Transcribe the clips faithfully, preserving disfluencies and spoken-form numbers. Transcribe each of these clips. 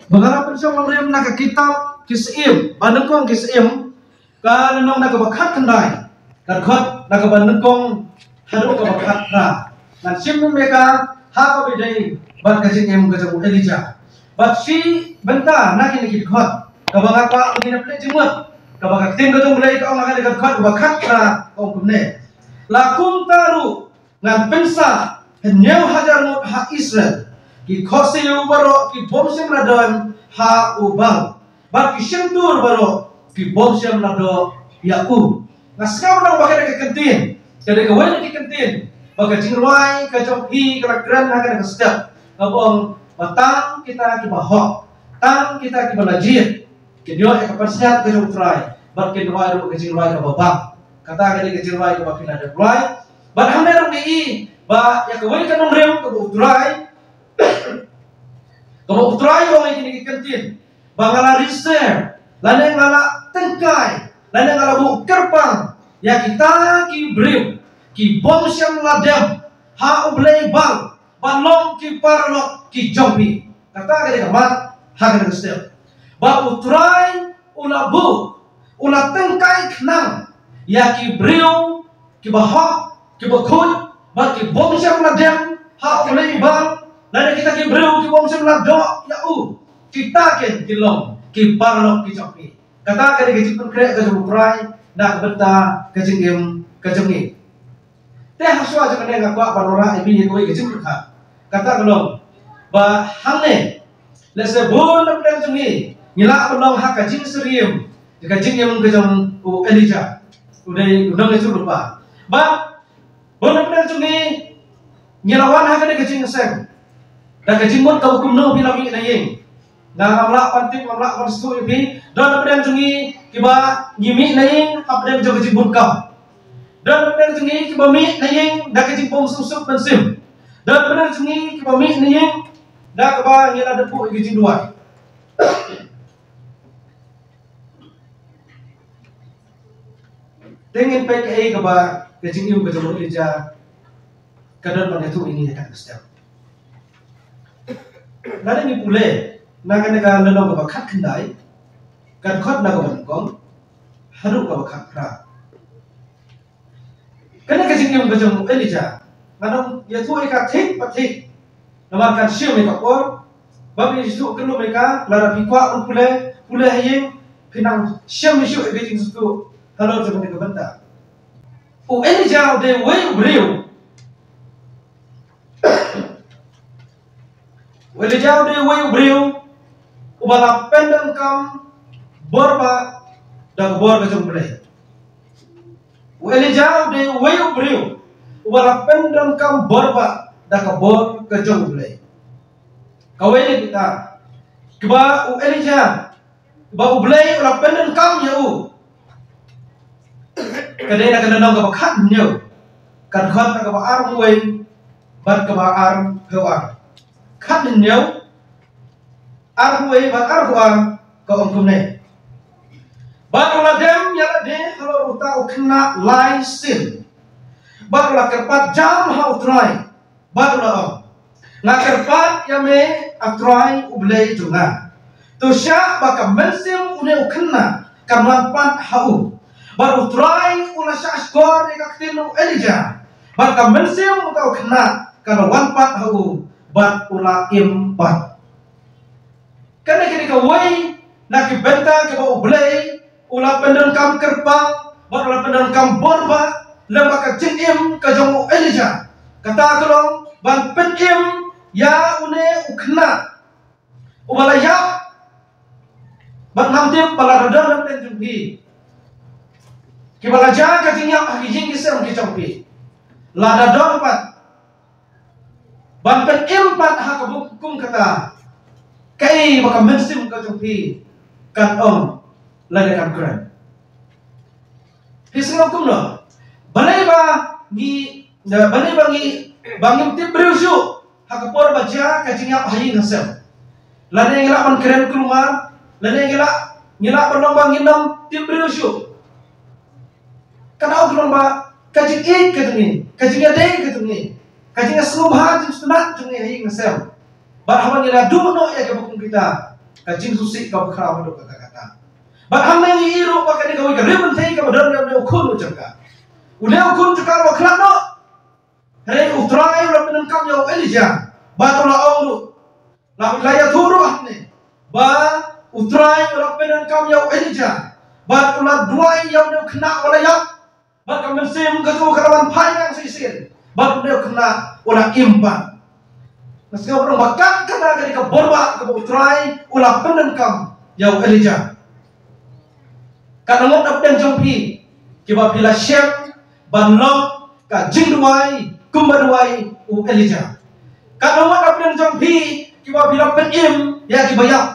Ba nga la pynshong nongrim na ka kitab Ki Syiem, ba nyngkong Ki Syiem, ka lynnong na kaba khatkhyndai, ka dkhot na kaba nyngkong haduh kaba khatphra. Ngan shim ïa ka ha kaba ïadei bad ka jingim ka jong u Elijah. Bad shi bynta na kine ki dkhot, kaba nga kwah ba ngin ïa peit jingmut, kaba ka ktien ka jong u Blei ka ong ha kane ka dkhot kaba khatphra, ka ong kumne: La kumta ruh ngan pynsah hynñiew hajar ngut ha Israel, ki khohsiew baroh ki bym shym la don ha u Baal, bad ki shyntur baroh ki bym shym la doh ïa u. Nga sngew nang ba ka dei ka kyntien, ka dei kawei na ki kyntien ba ka jingrwai ka jong phi ka la kren ha kane ka step. Kaba ong ba tang kita kiba hok, tang kita kiba la jied, kin ïoh ïa ka pansngiat ka jong u Trai, bad kin rwai ruh ka jingrwai kaba bang. Kata ka dei ka jingrwai kaba phi la dep rwai. Bad hangne ruh ngi i ba ïa kawei ka nongrim kaba u Trai, kaba u Trai u ong ïa kine ki kyntien, ba nga la reserve, lane nga la tyngkai, lane nga la buh kyrpang ïa kita ki briew ki bym shym la dem ha u blei Baal, ban long ki paralok ki jong phi. Kata ka dei ka mat ha kane ka step. Ba u Trai u la buh, u la tyngkai khnang ïa ki briew kiba hok, kiba khuid, bad ki bym shym la dem ha u blei Baal, lane kita ki briew ki bym shym la doh ïa u. Kita kin kin long ki paralok ki jong phi. Kata ka dei ka jingpynkhreh ka jong u Trai na ka bynta ka jingim ka jong ngi. Te hashwa jong kane nga kwah ban wanrah ïa phi ïa kawei ka jingpyrkhat. Kata ka long ba hangne, lehse bun na pdeng jong ngi ngi lah ban long ha ka jingsyriem ka jingim ka jong u Elijah, u dei u nongïathuhlypa. Bad bun na pdeng jong ngi ngi la wan ha kane ka jingïaseng da ka jingmut kaba kumno phi la mih na ïing. Nga ngam lah ban tip, ngam lah ban sngewthuh ïa phi. Don na pdeng jong ngi kiba ngi mih na ïing hapdeng jong ka jingbun kam. Don na pdeng jong ngi kiba mih na ïing da ka jingbym suk suk mynsiem. Don na pdeng jong ngi kiba mih na ïing da kaba ngi la dep buh ïa ka jingduwai. Te ngin peit kaei kaba ka jingim ka jong u Elijah ka don ban ïathuh ïa ngi ha kane ka step. Lada ngi pule na kane ka lynnong kaba khatkhyndai, ka dkhot na kaba nyngkong haduh kaba khatphra. Kane ka jingim ka jong u Elijah ngan ym ïathuh ïa ka thik pa thik, namar kan shim ïa ka por. Ba phi sngewthuh kynmaw ïa ka, lada phi kwah ban pule, pule ha ïing, phin nang shem shuh ïa ka jingsngewthuh halor jong kane ka bynta. U Elijah u dei uwei u briew, u Elijah u dei uwei u briew uba la pyndonkam bor ba da ka bor ka jong u Blei. U Elijah u dei uwei u briew uba la pyndonkam bor ba da ka bor ka jong u Blei. Kawei na kita kiba u Elijah ba u Blei u la pyndonkam ïa u, ka dei na ka lynnong kaba khathynñiew, ka dkhot na kaba arphew wei bad kaba arphew ar. Khathynñiew, arphew wei bad arphew ar, ka ong kumne: Bad u la dem ïa lade halor uta u khynnah lai sien, bad u la kyrpad jam ha u Trai, bad u la ong: Nga kyrpad ïa me, A Trai U Blei jong nga, to shah ba ka mynsiem une u khynnah kan wan pat ha u. Bad u Trai u la shahshkor ïa ka ktien u Elijah, bad ka mynsiem uta u khynnah ka la wan pat ha u, bad u la im pat. Kane ka dei kawei na ki bynta kiba U Blei u la pyndonkam kyrpang bad u la pyndonkam bor ba lem bad ka jingim ka jong u Elijah. Kata ka long ban pynim ïa une u khynnah uba la ïap bad ngam tip ba lada don na pdeng jong phi kiba la jia ka jingïap ha ki ïing ki sem ki jong phi, lada don pat ban pynim pat ha ka buk kum kata, kaei ba ka mynsiem ka jong phi kan ong lane kan kren? Phi sngew kumno? Balei ba ngi, balei ba ngi, ba ngim tip briew shuh ha ka por ba jia ka jingïap ha ïing ha sem? Lane ngi lah ban kren kulmar, lane ngi lah, ngi lah ban long ba ngim tip briew shuh. Ka dei ka long ba ka jingïeit ka jong ngi, ka jingïadei ka jong ngi, ka jingsngewbha jingsngewtynnat jong ngi ha ïing ha sem, Bad haba ngi la duh noh ïa kaba kum kita, ka jingsngewsih kaba khraw haduh katta katta. Bad hangne ngi ïohi ruh ba kane kawei ka riewkynthei kaba don ïa une u khun u jong ka. Une u khun jong ka ruh ba khlad noh. Hynrei U Trai u la pyndonkam ïa u Elijah. Bad u la ong ruh, la, la ïathuh ruh hangne ba U Trai u la pyndonkam ïa u Elijah. Bad u la duwai ïa une u khynnah ba la ïap. Bad ka mynsiem katu ka la wan phai biang shisien. Bad une u khynnah u la im pat. Nga sngew ba kat kata ka dei ka bor ba kaba U Trai u la pyndonkam ïa u Elijah. Katno ngut na pdeng jong phi kiba phi la shem ban long ka jingduwai kumba duwai u Elijah? Katno ngut na pdeng jong phi kiba phi la pynim ïa kiba ïap?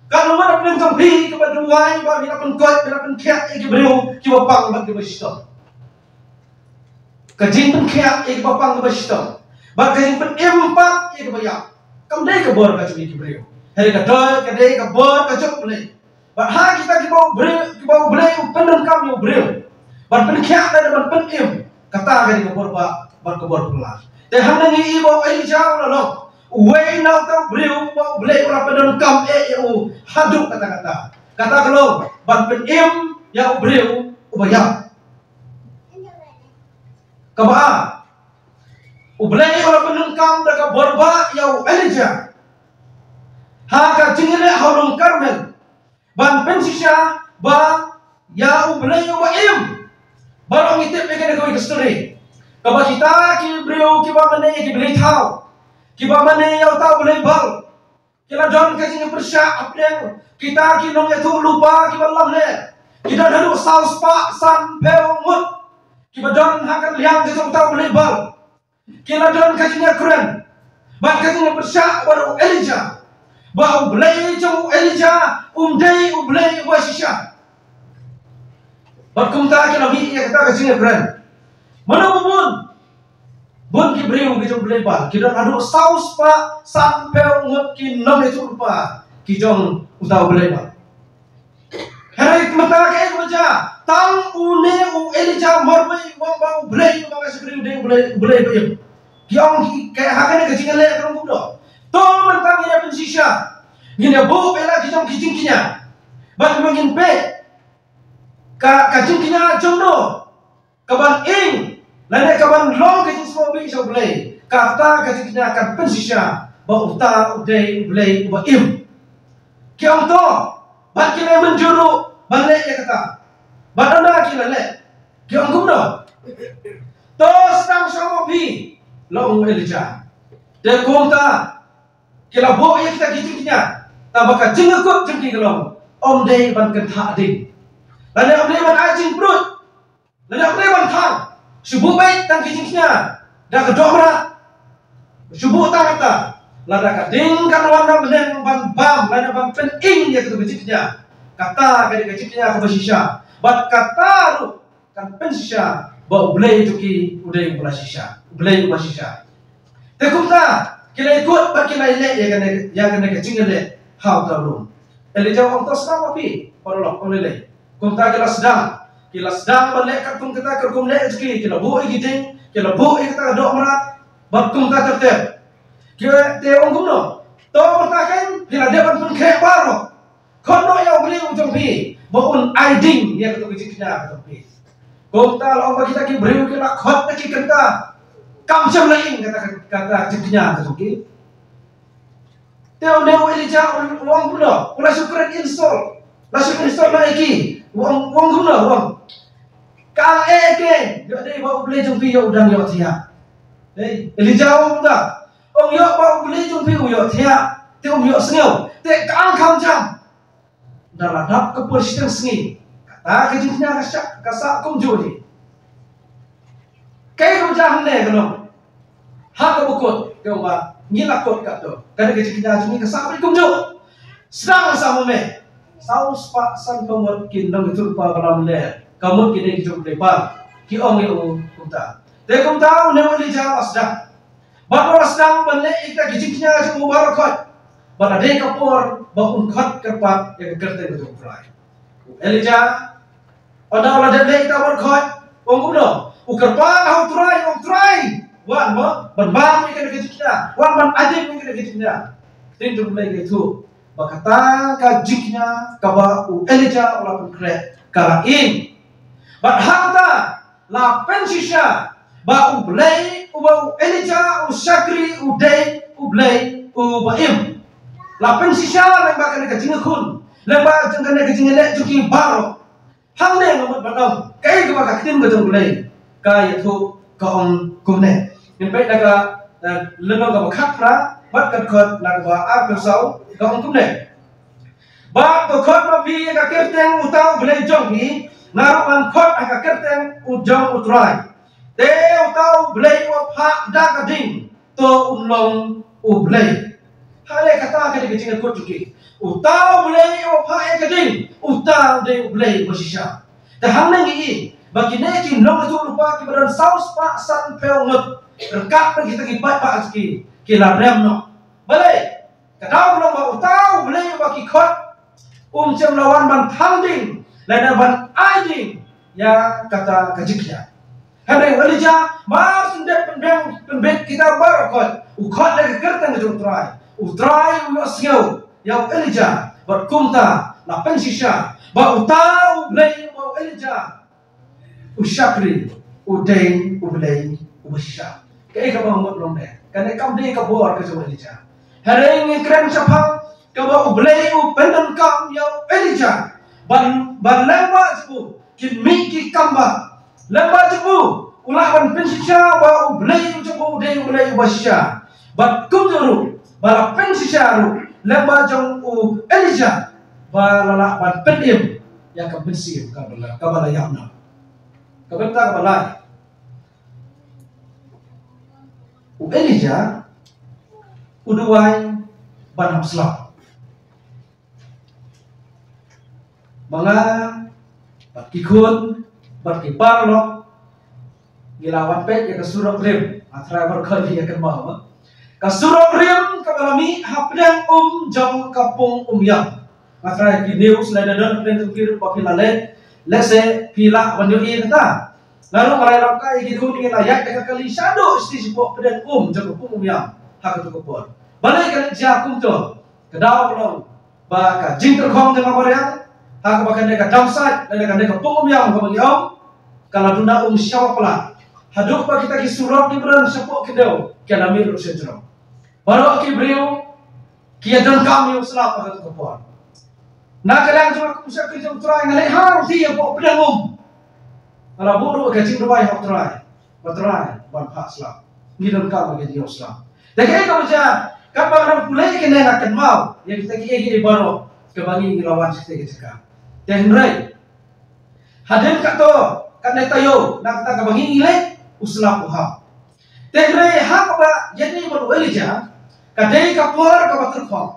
Katno ngut na pdeng jong phi kiba duwai ba phi la pynkoit, phi la pynkhiah ïa ki briew kiba pang bad kiba shitom? Ka jingpynkhiah ïa kiba pang kiba shitom bad ka jingpynim pat ïa kiba ïap, kam dei ka bor ka jong ki briew. Hynrei ka dei, ka dei ka bor ka jong U Blei. Bad ha kita kiba U Blei, kiba U Blei u pyndonkam ïa u briew ban pynkhiah lane ban pynim, kata ka dei ka bor ba, bad ka bor phylla. Te hangne ngi ïohi ba u Elijah u la long uwei na uta u briew ba U Blei u la pyndonkam eh ïa u haduh katta katta. Kata ka long ban pynim ïa u briew uba ïap. Kaba ar, U Blei u la pyndonkam da ka bor ba ïa u Elijah ha ka jingïaleh ha u lum Karmel ban pynshisha ba ïa U Blei uba im. Baroh ngi tip ïa kane kawei ka story kaba kita ki briew kiba mane ïa ki blei thaw, kiba mane ïa uta u blei Baal, ki la don ka jingpyrshah hapdeng kita ki nongïathuhlypa kiba lamler. Ki don haduh saw spah sanphew ngut kiba don ha ka liang ka jong uta u blei Baal. Ki la don ka jingïakren bad ka jingpyrshah bad u Elijah ba U Blei jong u Elijah um dei U Blei uba shisha. Bad kumta ki la mih ïa kata ka jingïakren. Mano ba bun? Bun ki briew ki jong u blei Baal, ki don haduh saw spah sanphew ngut ki nongïathuhlypa ki jong uta u blei Baal. Hynrei mynta kaei kaba jia? Tang une u Elijah marwei u ong ba U Blei uba nga shakri u dei U Blei, U Blei ba im. Ki ong ki, ka, ha kane ka jingïaleh ka long kumno? To mynta ngin ïa pynshisha, ngin ïa buh ïa la ki jong ki jingkñia. Bad kumno ngin peit ka, ka jingkñia jong no kaban ing lane kaban long ka jingsngewbha sha U Blei, kata ka jingkñia kan pynshisha ba uta u dei U Blei uba im. Ki ong to, bad ki la mynjur ruh ban leh ïa kata. Bad ynda ki la leh, ki ong kumno? To sdang sha ma phi, la ong u Elijah. Te kumta ki la buh ïa kita ki jingkñia, tangba ka jingkut jong ki ka long, ym dei ban kynthah ding, lane ym dei ban ai jingpruid, lane ym dei ban thang. Shu buh beit tang ki jingkñia da ka doh mrad. Shu buh tang kata. Lada ka ding kan wan na bneng ban bam lane ban pyning ïa kata ka jingkñia, kata ka dei ka jingkñia kaba shisha. Bad kata ruh kan pynshisha ba U Blei jong ki u dei uba shisha, U Blei uba shisha. Te kumta ki la ïakut bad ki la ïaleh ïa kane, ïa kane ka jingïaleh ha uta u lum. Elijah u ong to sdang ma phi, paralok, ym lei lei. Kumta ki la sdang, ki la sdang ban leh katkum kata ka rukom leh jong ki, ki la buh ïa ki ding, ki la buh ïa kata ka doh mrad, bad kumta ter ter. Ki te ong kumno? To mynta kan phi la dep ban pynkhreh baroh. Khot noh ïa u briew jong phi ba un ai ding ïa kata ka jingkñia ka jong phi. Kumta la ong ba kita ki briew ki la khot na ki kynta. Kam shym la ing kata, kata ka jingkñia ka jong ki. Te une u Elijah u ong kumno? U la shu kren insult. La shu insult noh ïa ki. U ong, u ong kumno? U ong, ka ang eh ke, ïoh dei ba U Blei jong phi ïoh u dang ïohthiah. Hei, Elijah u ong kumta. Ong ïoh ba U Blei jong phi u ïohthiah, te um ïohsngew. Te ka ang kham jam. Da la dap ka por shiteng sngi, kata ka jingkñia ka sah, ka sah kumjuh hi. Kaei kaba jia hangne ka long? Ha kaba kut, ka ong ba ngi la kut katto. Kane ka jingkñia jong ngi ka sah beit kumjuh. Sdang sa ma me. Saw spah sanphew ngut ki nongïathuhlypa ba lamler, ka mut ki dei ki jong u blei Baal. Ki ong ïa u kumta. Te kumta une u Elijah u la sdang. Bad u la sdang ban leh ïa kita ki jingkñia jong u baroh khoit. Bad la dei ka por ba un khot kyrpad ïa ka kyrteng ka jong U Trai. U Elijah, ynda u la dep leh ïa kita baroh khoit, u ong kumno? U kyrpad ha U Trai, u ong, Trai, wan mo, ban bam ïa kane ka jingkñia, wan ban aidin ïa kane ka jingkñia. Ktien jong U Blei ka ïathuh ba kata ka jingkñia kaba u Elijah u la pynkhreh ka la im. Bad hangta la pynshisha ba U Blei uba u Elijah u shakri u dei U Blei uba im. La pynshisha lyngba kane ka jingkhun, lyngba jong kane ka jingïaleh jong ki baroh. Hangne nga mut ban ong kaei kaba ka ktien ka jong U Blei ka ïathuh, ka ong kumne. Ngin peit na ka, eh, lynnong kaba khatphra bad ka dkhot na kaba arphew saw, ka ong kumne. Bad to khot ma phi ha ka kyrteng uta U Blei jong phi, nga ruh ngan khot ha ka kyrteng u jong U Trai. Te uta U Blei uba phah da ka ding, to un long U Blei. Hale kata ka dei ka jingkut jong ki. Uta U Blei uba phah ïa ka ding, uta u dei U Blei uba shisha. Te hangne ngi i ba kine ki nongïathuhlypa kiba don saw spah sanphew ngut, ryngkat bad kita ki paidbah jong ki, ki la rem noh. Balei? Ka daw ka long ba uta U Blei uba ki khot um shym la wan ban thang ding lane ban ai ding ïa kata ka jingkñia. Hynrei u Elijah mar shu dep pynbeit, pynbeit kita baroh khot, u khot da ka kyrteng jong U Trai. U Trai u ïohsngew ïa u Elijah bad kumta la pynshisha ba uta U Blei uba u Elijah u shakri u dei U Blei uba shisha. Kaei kaba nga mut long ne, kane kam dei ka bor ka jong u Elijah. Hynrei ngi kren shaphang kaba U Blei u pyndonkam ïa u Elijah ban, ban lyngba jong u kin mih ki kam ba lyngba jong u u lah ban pynshisha ba U Blei jong u u dei U Blei uba shisha. Bad kumjuh ruh ba la pynshisha ruh lyngba jong u Elijah ba la lah ban pynim ïa ka mynsiem kaba la, kaba la ïap noh. Ka bynta kaba lai, u Elijah u duwai ban hap slap. Ma nga bad ki khun bad ki paralok ngi la wan peit ïa ka surok rim. Nga tharai baroh kawei phi ïa kynmaw, ma ka surok rim kaba la mih hapdeng um jong ka pung Umïam. Nga tharai ki news lada don hapdeng jong phi ruh ba phi la leit, lehse phi lah ban ïohi ïa kata. Nga ruh nga la ïalap kai ïa ki khun, ngi la ïaid da ka kali shaduh shatei shapoh pdeng um jong ka pung Umïam ha kato ka por. Balei ka leit jia kumto? Ka daw ka long ba ka jingtyrkhong jong ka mariang ha kaba kane ka dump site lane kane ka pung Umïam kaba ngi ong, ka la duna um sha ba palat. Haduh ba kita ki surok kiba don shapoh khyndew ki la mih ruh sha jrong. Baroh ki briew ki ïa donkam ïa u slap ha kato ka por. Na ka liang jong ka kum shakri jong U Trai nga leit hangne hapoh pdeng um, nga la buh ruh ka jingduwai ha U Trai, ba Trai ban phah slap. Ngi donkam ïa ka jingïoh slap. Te kaei kaba jia, katba nga dang pule kane nga kynmaw ïa kita kiei kiei baroh kaba ngi, ngi la wan sha katei ka jaka. Te hynrei hadien kato, katne taïew, na kata kaba ngi, ngi leit, u slap u hap. Te hynrei ha kaba ïadei bad u Elijah, ka dei ka por kaba tyrkhong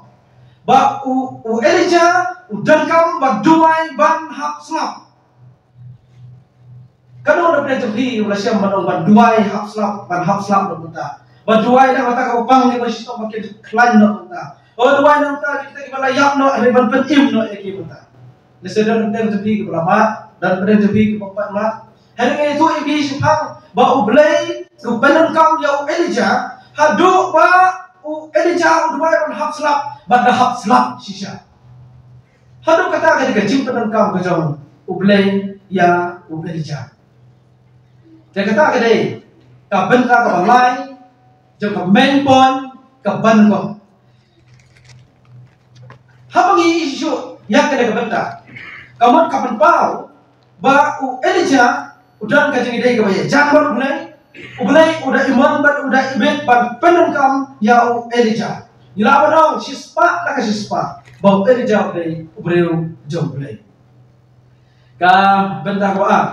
ba u, u Elijah u donkam ban duwai ban hap slap. Katno na pdeng jong phi u la shem ban ong ban duwai hap slap, ban hap slap na mynta, ban duwai na kata kaba pang ne ba shitom ba kin khlaiñ na mynta. O duwai na mynta kita kiba la ïap noh, hynrei ban pynim noh ïa ki mynta. Lehse don pdeng jong phi kiba la mad, don pdeng jong phi kiba pat mad. Hynrei ngi ïathuh ïa phi shaphang ba U Blei u pyndonkam ïa u Elijah haduh ba u Elijah u duwai ban hap slap, bad da hap slap shisha. Haduh kata ka dei ka jingpyndonkam ka jong U Blei ïa u Elijah. Te kata ka dei ka bynta kaba lai jong ka main point, ka ban kong. Haba ngi ïohi shuh ïa kane ka bynta, ka mut ka pynpaw ba u Elijah u don ka jingïadei kaba ïajan bad U Blei. U Blei u da imon bad u da ibit ban pyndonkam ïa u Elijah. Ngi lah ban ong shispah na ka shispah ba u Elijah u dei u briew jong U Blei. Ka bynta kaba ar,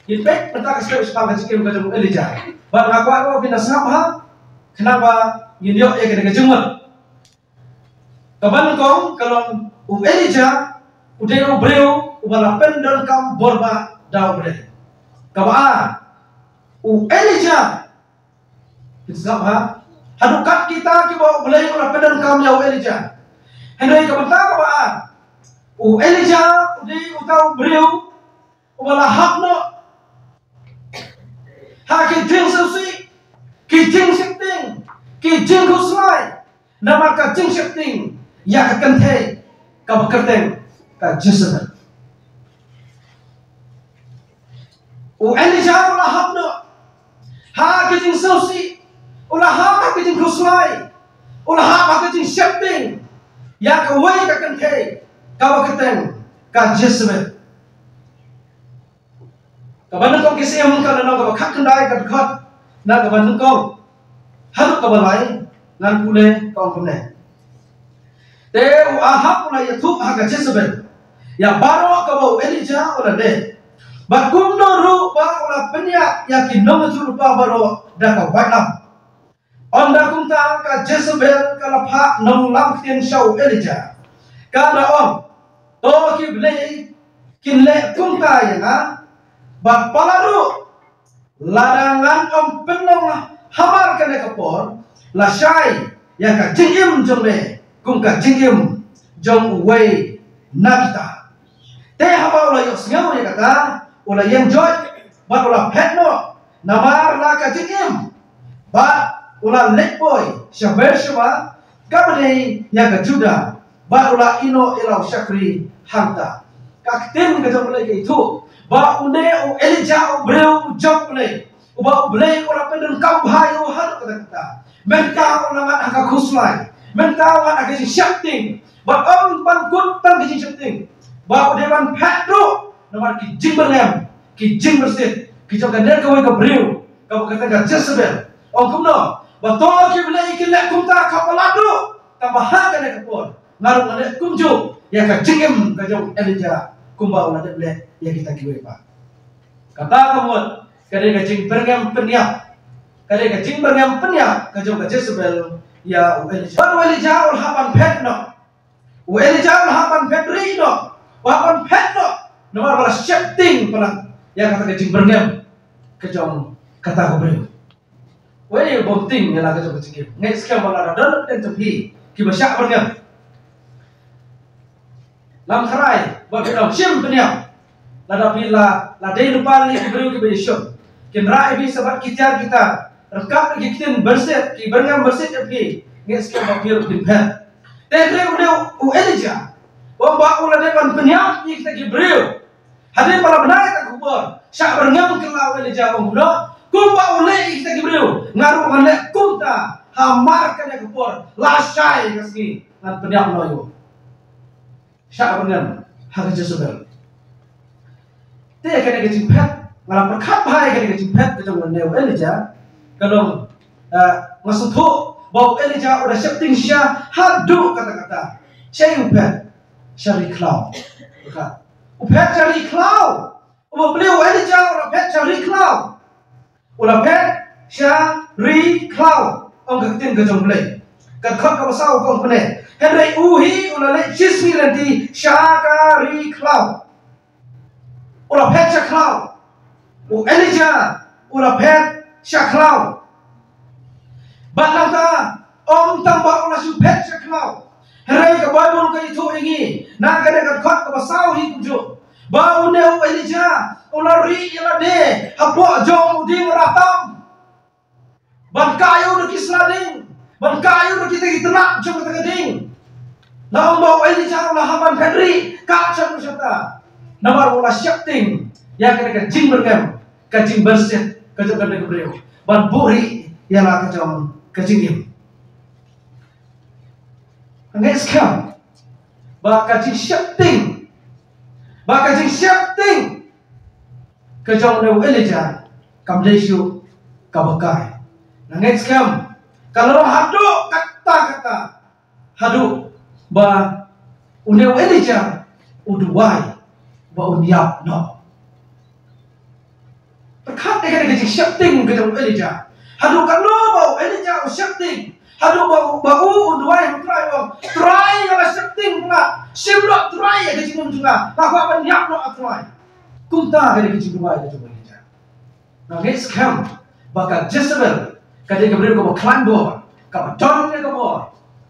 ngin peit bynta ka step shaphang ka jingim ka jong u Elijah. Bad nga kwah ba phin da sngap bha khnang ba ngin ïoh ïa kane ka jingmut. Kaba nyngkong ka long u Elijah u dei u briew uba la pyndonkam bor bah da U Blei. Kaba ar, u Elijah, phin sngap bha, haduh kat kita kiba U Blei u la pyndonkam ïa u Elijah. Hynrei ka bynta kaba ar, u Elijah u dei uta u briew uba la hap noh ha ki jingsngewsih, ki jingsheptieng, ki jingkhuslai. Namar ka jingsheptieng ïa ka kynthei kaba kyrteng ka Jezebel. U Elijah u la hap noh ha ka jingsngewsih, u la hap ha ka jingkhuslai, u la hap ha ka jingsheptieng ïa kawei ka kynthei kaba kyrteng ka Jezebel. Kaba nyngkong ki Syiem ka lynnong kaba khatkhyndai, ka dkhot na kaba nyngkong haduh kaba lai, ngan pule, ka ong kumne: Te u Ahab u la ïathuh ha ka Jezebel ïa baroh kaba u Elijah u la leh, bad kumno ruh ba u la pynïap ïa ki nongïathuhlypa baroh da ka waitlam. Ynda kumta ka Jezebel ka la phah nonglam ktien sha u Elijah, ka da ong: To ki blei kin leh kumta ïa nga, bad palat ruh, lada ngan ym pynlong hamar kane ka por, lashai ïa ka jingim jong me kum ka jingim jong uwei na kita. Te haba u la ïohsngew ïa kata, u la ïeng joit bad u la phet noh namar la ka jingim, bad u la leit poi sha Beersheba, kaba dei ïa ka Judah, bad u la ïehnoh ïa la u shakri hangta. Ka ktien ka jong U Blei ka ïathuh ba une u Elijah u briew u jong U Blei, uba U Blei u la pyndonkam bha ïa u haduh katta katta. Mynta u la ngat ha ka khuslai, mynta u ngat ha ka jingsheptieng, bad ym ban kut tang ka jingsheptieng, ba u dei ban phet ruh namar ki jingbyrngem, ki jingmyrsiet ki jong kane kawei ka briew kaba kyrteng ka Jezebel. Ong kumno? Ba to ki blei kin leh kumta, ka palat ruh, tang ba ha kane ka por nga ruh ngan leh kumjuh ïa ka jingim ka jong u Elijah, kumba u la dep leh ïa kita kiwei pat. Kata ka mut ka dei ka jingbyrngem pynïap, ka dei ka jingbyrngem pynïap ka jong ka Jezebel ïa u Elijah. Bad u Elijah u la hap ban phet noh. U Elijah u la hap ban phet rieh noh, u la hap ban phet noh, namar ba la sheptieng palat ïa kata ka jingbyrngem ka jong kata ka briew. Wei, bym tieng ïa la ka jong ka jingim. Ngeit skhem ba lada don lynti jong phi kiba shah byrngem, ngam tharai ba phin ym shym pynïap. Lada phi la, la dei lypa lei ki briew kiba ïashun, kin rah ïa phi sa bad ki tiar ki tar, ryngkat ki ktien byrsiet, ki byrngem byrsiet ïa phi, ngeit skhem ba phi ruh phin phet. Te hynrei une u Elijah, u ong ba u la dei ban pynïap ïa kita ki briew. Hadien ba la bna ïa ka khubor, shah byrngem kylla u Elijah, u ong kumno? Kumba u leh ïa kita ki briew, nga ruh ngan leh kumta. Hamar kane ka por, lashai ka sngi, ngan pynïap noh ïa u. Shah byrngem ha ka Jezebel. Te kane ka jingphet, nga la pyrkhat bha ïa kane ka jingphet ka jong une u Elijah. Ka long, eh, nga sngewthuh ba u Elijah u da sheptieng shisha haduh katta katta. Shaei u phet? Sha ri khlaw. Pyrkhat. U phet sha ri khlaw. U ba plie u Elijah u la phet sha ri khlaw. U la phet sha ri khlaw, ong ka ktien ka jong U Blei. Ka dkhot kaba saw ka ong kumne: Hynrei u hi u la leit shisngi lynti sha ka ri khlaw. U la phet sha khlaw. U Elijah u la phet sha khlaw. Bad nangta, ym tang ba u la shu phet sha khlaw, hynrei ka Baibl ka ïathuh ïa ngi na kane ka dkhot kaba saw hi kumjuh, ba une u Elijah u la rieh ïa lade hapoh jong u dieng ratam, ban kah ïa u da ki sla ding, ban kah ïa u da kita ki tnat jong kata ka dieng. La ong ba u Elijah u la hap ban phet rieh kat shano shata, namar u la sheptieng ïa kane ka jingbyrngem, ka jingbyrsiet ka jong kane ka briew, ban buhrieh ïa la ka jong ka jingim. Nga ngeit skhem ba ka jingsheptieng, ba ka jingsheptieng ka jong une u Elijah kam dei shuh kaba kai. Nga ngeit skhem ka la long haduh katta katta, haduh ba une u Elijah u duwai ba un ïap noh. Pyrkhat ïa kane ka jingsheptieng ka jong u Elijah. Haduh katno ba u Elijah u sheptieng, haduh ba u, ba u, u duwai ha u Trai, u ong: Trai, nga la sheptieng, nga shim noh, Trai, ïa ka jingim jong nga, nga kwah ban ïap noh, A Trai. Kumta kane ka jingduwai ka jong u Elijah. Nga ngeit skhem ba ka Jezebel ka dei ka briew kaba khlaiñ bor, kaba don ïa ka bor,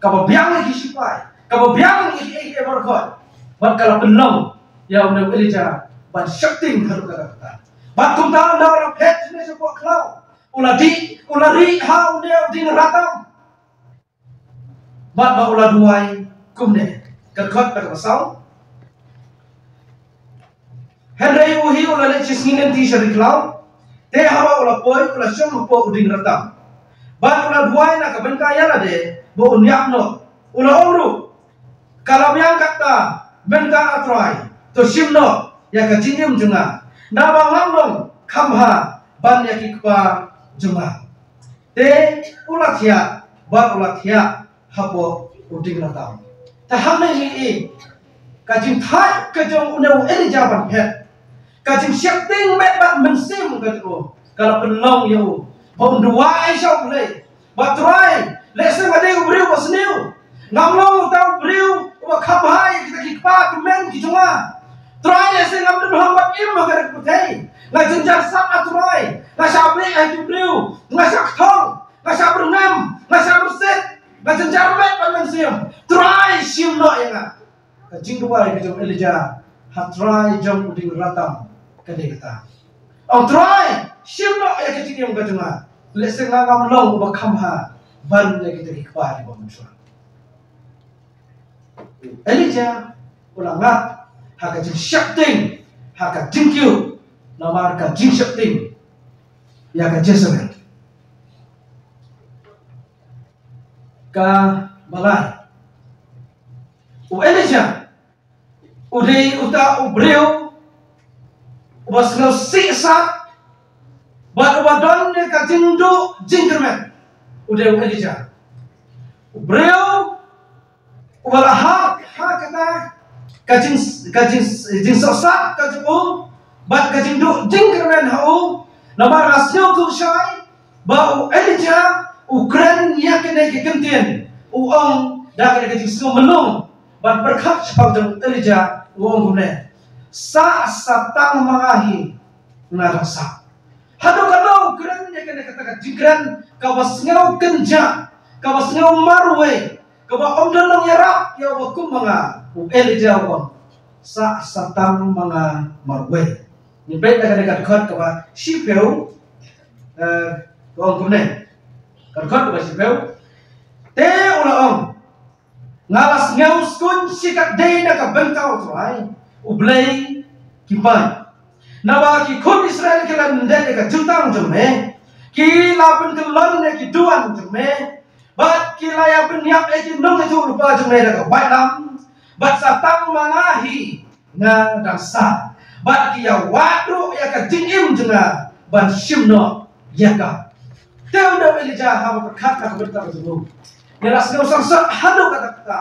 kaba biang ïa ki shipai, kaba biang ïa ki, ïa ki, ïa baroh khoit. Bad ka la pynlong ïa une u Elijah ban sheptieng haduh katta katta. Bad kumta ynda u la phet shane shapoh khlaw, u la dih, u la rieh ha une u dieng ratam. Bad ba u la duwai kumne. Ka dkhot kaba saw. Hynrei u hi u la leit shisngi lynti sha ri khlaw. Te haba u la poi u la shong hapoh u dieng ratam. Bad u la duwai na ka bynta ïa lade ba un ïap noh. U la ong ruh, ka la biang kata, mynta A Trai, to shim noh ïa ka jingim jong nga. Naba ngam long kham bha ban ïa ki kpa jong nga. Te u la thiah bad u la thiah hapoh u dieng ratam. Te hangne ngi i ka jingthait ka jong une u Elijah ban phet. Ka jingsheptieng met bad mynsiem ka jong u ka la pynlong ïa u ba un duwai sha U Blei. Ba Trai, lehse nga dei u briew ba sniew, ngam long uta u briew uba kham bha ïa kita ki kpa kmen ki jong nga. Trai, lehse ngam don hok bad im ha ka ri pyrthei. Nga jynjar sat A Trai, nga shah beh ha ki briew, nga shah kthong, nga shah byrngem, nga shah byrsit, nga jynjar met bad mynsiem. Trai, shim noh ïa nga. Ka jingduwai ka jong Elijah ha trai jong u dieng ratam ka dei kata. Ong Trai, shim noh ïa ka jingim ka jong nga. Lehse nga ngam long uba kham bha ban ïa kita ki kpa kiba mynshuwa. Elijah u la ngat ha ka jingsheptieng, ha ka jingkiew namar ka jingsheptieng ïa ka Jezebel. Kaba lai, u Elijah u dei uta u briew uba sngew sih sat bad uba don ïa ka jingduh jingkyrmen. U dei u Elijah u briew uba la hap ha kata ka jing, ka jing, jingsohsat ka jong u bad ka jingduh jingkyrmen ha u. Namar nga sngewthuh shai ba u Elijah u kren ïa kane ka kyntien, u ong da kane ka jingsngew mlung ban pyrkhat shaphang jong u Elijah, u ong kumne, sah sa tang ma nga hi, nga dang sah. Haduh katno u kren ïa kane kata ka jingkren kaba sngew kynjah, kaba sngew marwei, kaba ym don nongïarap ïa uba kum ma nga. U Elijah u ong, sah sa tang ma nga marwei. Ngin peit na kane ka dkhot kaba shiphew, eh, ka ong kumne. Ka dkhot kaba shiphew. Te u la ong, nga la sngew skun shikatdei na ka bynta U Trai, U Blei ki paid. Naba ki khun Israel ki la lyndet ïa ka jutang jong me, ki la pynkyllon ïa ki duwan jong me, bad ki la ïa pynïap ïa ki nongïathuhlypa jong me da ka waitlam, bad sa tang ma nga hi, nga dang sah, bad ki ïa wad ruh ïa ka jingim jong nga ban shim noh ïa ka. Te u dei u Elijah haba pyrkhat na ka bynta ka jong u. Ngi la sngew sangsot haduh katta katta.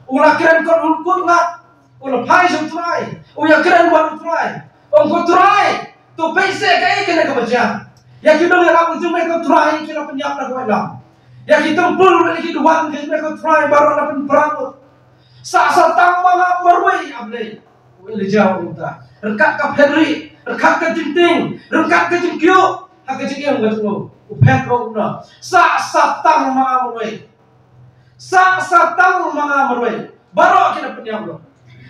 U la kren kot u kot lad. U la phai sha U Trai. U ïa kren bad U Trai. Ong ko Trai, to peit seh kaei kane kaba jia. Ïa ki nongïarap jong me ko Trai ki la pynïap na ka waitlam. Ïa ki templ bad ïa ki duwan jong me ko Trai baroh la pynpra. Sah sa tang ma nga marwei, A Blei. U Elijah u ong kumta. Ryngkat ka phet rieh, ryngkat ka jingtieng, ryngkat ka jingkiew ha ka jingim ka jong u. U phet u ong kumno. Sah sa tang ma nga marwei. Sah sa tang ma nga marwei. Baroh ki la pynïap noh.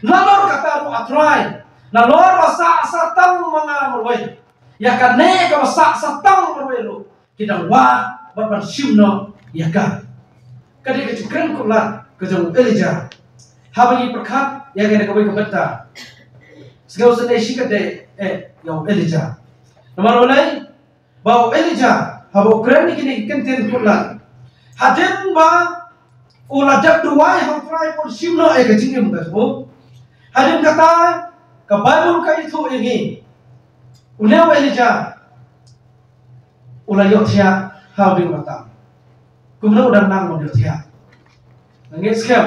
Nalor kata ruh A Trai, nalor ba sah sa tang ma nga marwei, ïa kane kaba sah sa tang marwei ruh ki dang wad bad ban shim noh ïa ka. Ka dei ka jingkren khublei ka jong u Elijah. Haba ngi pyrkhat ïa kane kawei ka bynta, sngewsynei shikatdei eh ïa u Elijah. Namar balei? Ba u Elijah haba u kren ïa kine ki kyntien khublei, hadien ba u la dep duwai ha U Trai ban shim noh ïa ka jingim ka jong u. Hadien kata ka Baibl ka ïathuh ïa ngi, une u Elijah u la ïohthiah ha u dieng ratam. Kumno u dang nang ban ïohthiah? Nga ngeit skhem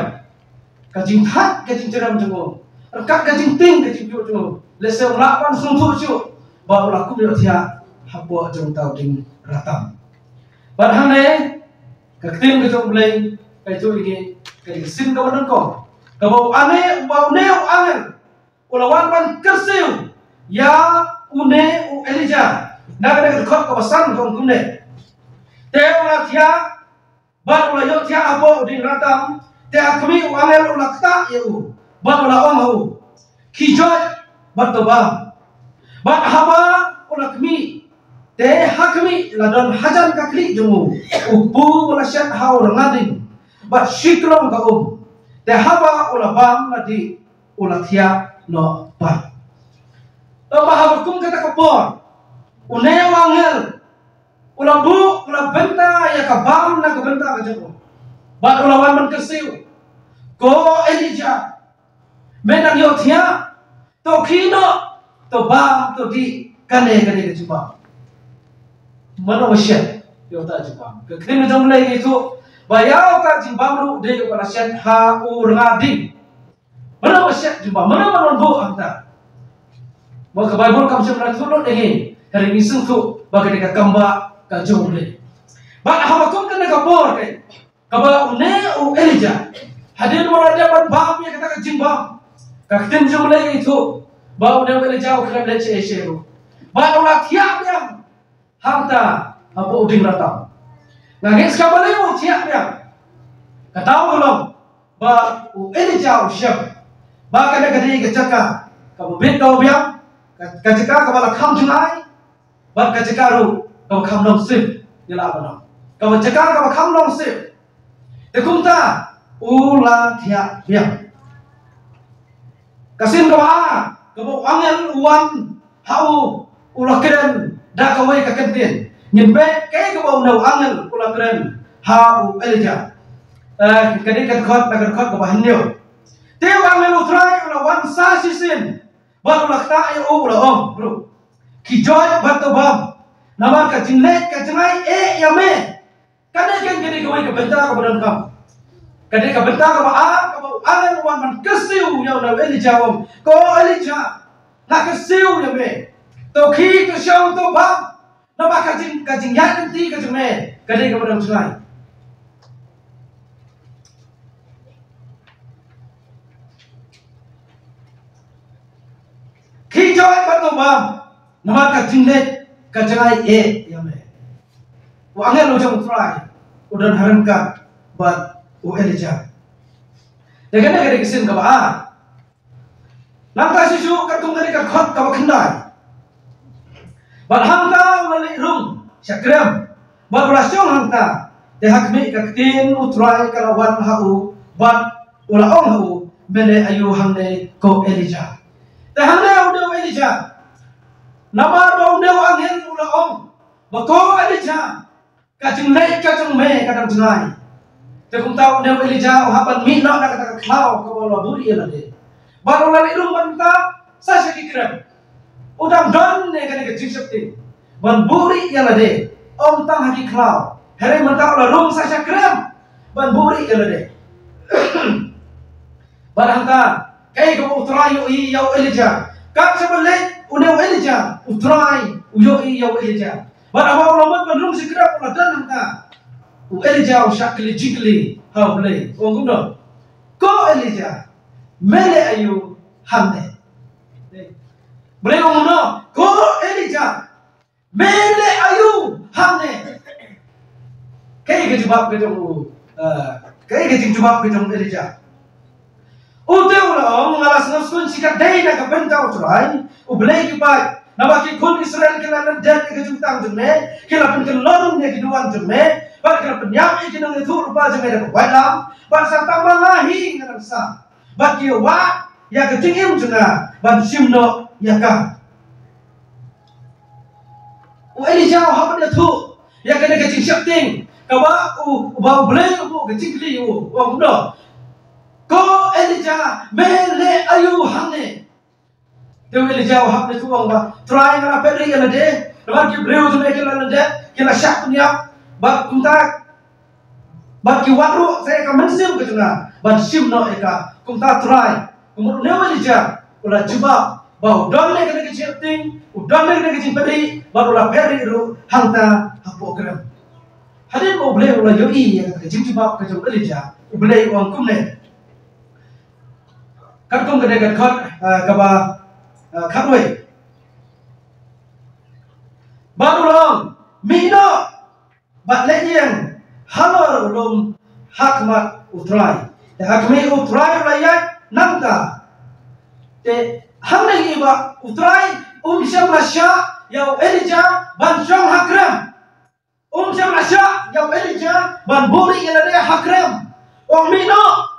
ka jingthait ka jingtrei jong u, ryngkat ka jingtieng ka jingkiew jong u, lehse u lah ban sngewthuh shuh ba u la kum ïohthiah hapoh jong uta u dieng ratam. Bad hangne ka ktien ka jong U Blei ka ïathuh ïa ngi, ka dei ka sien kaba nyngkong kaba u ane, uba une u angel u la wan ban kyrsiew ïa une u Elijah. Na kane ka dkhot kaba san ka ong kumne. Te u la thiah bad u la ïohthiah hapoh u dieng ratam. Te ha khmih u angel u la ktah ïa u bad u la ong ha u, khie joit bad to bam. Bad haba u la khmih, te ha khmih la don hajan ka khlieh jong u, u kpu ba la shet ha u rnga dieng. bad shi klong ka um. Te haba u la bam la dih, u la thiah noh pat. Te haba kum kata ka por, une u angel u la buh, u la bynta ïa ka bam na ka bynta ka jong u. Bad u la wan ban kyrsiew, ko Elijah, me dang ïoh thiah? To khie noh, to bam, to dih kane kane ka jingbam. Mano ba shet ïa uta u jingbam? Ka ktien jong U Blei ka ïathuh ba ïa uta u jingbam ruh dei uba la shet ha u rnga ding. Mano ba shet jingbam? Mano ba wan buh hangta? Ba ka Baibl kam shym la ïathuh lut ïa ngi. Hynrei ngi sngewthuh ba kane ka kam ba ka jong U Blei. Bad haba kum kane ka por, kaba une u Elijah, hadien ba u la dep ban bam ïa kata ka jingbam, ka ktien jong U Blei ka ïathuh ba une u Elijah u khlem leit shaei shaei ruh. Bad u la thiah biang hangta hapoh u dieng ratam. Nga ngeit sa kaba lei u thiah biang. Kata ka long ba u Elijah u shem ba kane ka dei ka jaka kaba bit kaba biang, ka, ka jaka kaba la kham jngai, bad ka jaka ruh kaba kham long sip, ïa la ba long kaba jaka kaba kham long sip. Te kumta u la thiah biang. Ka sien kaba ar, kaba u angel u wan ha u, u la kren da kawei ka kyntien. Ngin peit kaei kaba une u angel u la kren ha u Elijah. Eh, ka dei ka dkhot, ka dkhot kaba hynñiew. Te u angel U Trai u la wan sa shisien bad u la ktah ïa u, u la ong ruh, khie joit bad to bam, namar ka jingleit ka jngai eh ïa me. Kane ka dei kawei ka bynta kaba donkam. Ka dei ka bynta kaba ar, kaba u angel u wan ban kyrsiew ïa une u Elijah, u ong, ko Elijah, nga kyrsiew ïa me, to khie, to shong, to bam, namar ka jing, ka jingïaid lynti ka jong me ka dei kaba dang jngai. Khie joit bad to bam, namar ka jingleit ka jngai eh ïa me. U angel u jong U Trai u don ha ryngkat bad u Elijah. Te kane ka dei ka sien kaba ar. Nangta shisha katkum kane ka dkhot kaba khyndai, bad hangta u la leit rung sha krem bad u la shong hangta. Te ha khmih ka ktien U Trai ka la wan ha u bad u la ong ha u, me leh aïu hangne ko Elijah? Te hangne une u Elijah, namar ba une u angel u la ong ba ko Elijah, ka jingleit ka jong me ka dang jngai. Te kumta une u Elijah u hap ban mih noh na kata ka khlaw kaba u la buhrieh ïa lade. Bad u la leit rung bad mynta sa sha ki krem. U dang don ne kane ka jingsheptieng ban buhrieh ïa lade, ym tang ha ki khlaw, hynrei mynta u la rung sa sha krem ban buhrieh ïa lade. Bad hangta kaei kaba U Trai u ïohi ïa u Elijah? Kat shaba leit une u Elijah, U Trai u ïohi ïa u Elijah. Bad haba u la mut ban rung sha krem, u la don hangta. U Elijah u shah kylli jingkylli ha U Blei, u ong kumno? Ko Elijah, me leh aïu hangne? Blei u ong kumno? Ko Elijah, me leh aïu hangne? Kaei ka jubab ka jong u, eh, kaei ka jingjubab ka jong u Elijah? U te u la ong, nga la sngewskhem shi katdei na ka bynta U Trai, U Blei ki paid, namar ki khun Israel ki la lyndet ïa ka jingtang jong me, ki la pynkyllon ïa ki duwan jong me, bad ki la pynïap ïa ki nongïathuhlypa jong me da ka waitlam, bad sa tang ma nga hi nga dang sah, bad ki wad ïa ka jingim jong nga ban shim noh ïa ka. U Elijah u hap ban ïathuh ïa kane ka jingsheptieng kaba u, ba U Blei u buh ka jingkylli ïa u, u ong kumno? Ko Elijah, me leh aïu hangne? Te u Elijah u hap ban ïathuh, u ong ba, Trai, nga la phet rieh ïa lade, namar ki briew jong me ki la lyndet, ki la shah pynïap, bad kumta, bad ki wad ruh sa ïa ka mynsiem ka jong nga ban shim noh ïa ka. Kumta Trai, kumta une u Elijah u la jubab ba u don ne kane ka jingsheptieng, u don ne kane ka jingphet rieh, bad u la phet rieh ruh hangta hapoh krem. Hadien ba U Blei u la ïohi ïa ka jingjubab ka jong u Elijah, U Blei u ong kumne. Katkum kane ka dkhot, eh, kaba, eh, khatwei. Bad u la ong, mih noh bad leit ïeng halor u lum ha khmat U Trai. Te ha khmih U Trai u la ïaid nangta. Te hangne ngi ïohi ba U Trai um shym la shah ïa u Elijah ban shong ha krem. Um shym la shah ïa u Elijah ban buhrieh ïa lade ha krem. Ong mih noh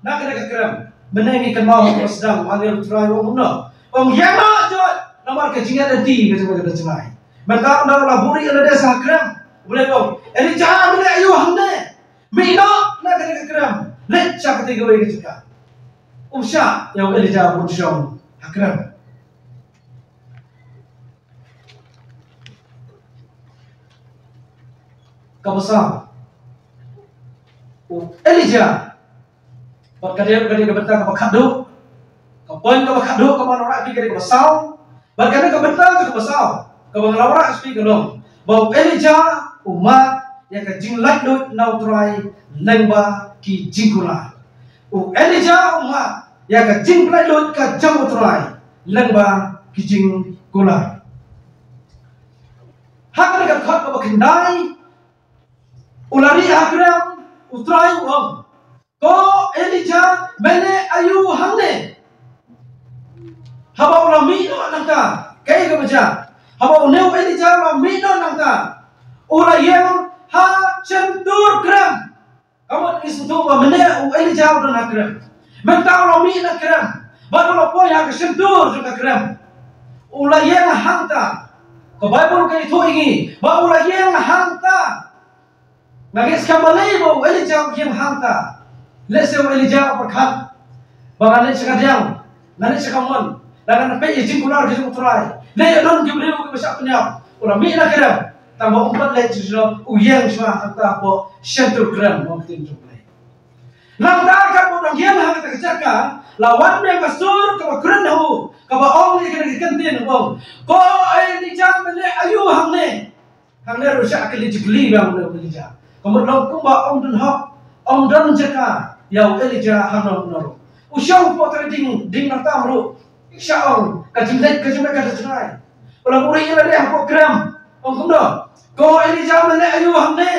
na kane ka krem. Mynne ngi kynmaw ha ka sdang, angel u Trai u ong kumno? Ong ïeng noh jot namar ka jingïaid lynti ka jong kane ka jngai. Mynta ynda u la buhrieh ïa lade sha krem, u Blei u ong, Elijah, mynne aïu hangne? Mih noh na kane ka krem, leit sha katei kawei ka jaka. Um shah ïa u Elijah ban shong ha krem. Kaba saw, u Elijah. Bad ka dei, ka dei ka bynta kaba khatduh. Ka point kaba khatduh kaba nga wanrah ïa phi ka dei kaba saw. Bad ka dei ka bynta kaba saw kaba nga la wanrah ïa phi ka long ba u Elijah u mad ïa ka jinglaitluid na u Trai lyngba ki jingkular. U Elijah u mad ïa ka jinglaitluid ka jong u Trai lyngba ki jingkular. Ha kane ka dkhot kaba khyndai, u la rieh ha krem, u Trai u ong, ko Elijah, me leh aïu hangne? Haba u la mih noh nangta, kaei kaba jia? Haba une u Elijah u la mih noh nangta, u la ïeng ha shyntur krem. Ka mut ngi sngewthuh ba mynne u Elijah u don ha krem. Mynta u la mih na krem bad u la poi ha ka shyntur jong ka krem. U la ïeng hangta. Ka Baibl ka ïathuh ïa ngi ba u la ïeng hangta. Nga ngeit skhem balei ba u Elijah u ïeng hangta. Lehse u Elijah u pyrkhat ba ngan leit sha kadiang, ngan leit sha kamon, ngan peit ïa ka jingkular ka jong u Trai. Lei ïa don ki briew kiba shah pynïap. U la mih na krem, tang ba um pat leit shuh shuh, u ïeng shuwa hangta hapoh shyntur krem, ong ka ktien jong U Blei. Nangta katba u dang ïeng ha kata ka jaka, la wan biang ka sur kaba kren ha u, kaba ong ïa kane ka kyntien, ong, ko Elijah, me leh aïu hangne? Hangne ruh shah kylli jingkylli biang u Elijah. Ka mut long kumba ym don hok, ym don jaka ïa u Elijah hangno hangno ruh. U shong hapoh trai dieng, dieng martam ruh. Shah ong ka jingleit, ka jingleit ka jngai. U la buhrieh ïa lade hapoh krem. Ong kumno? Ko Elijah, me leh aïu hangne?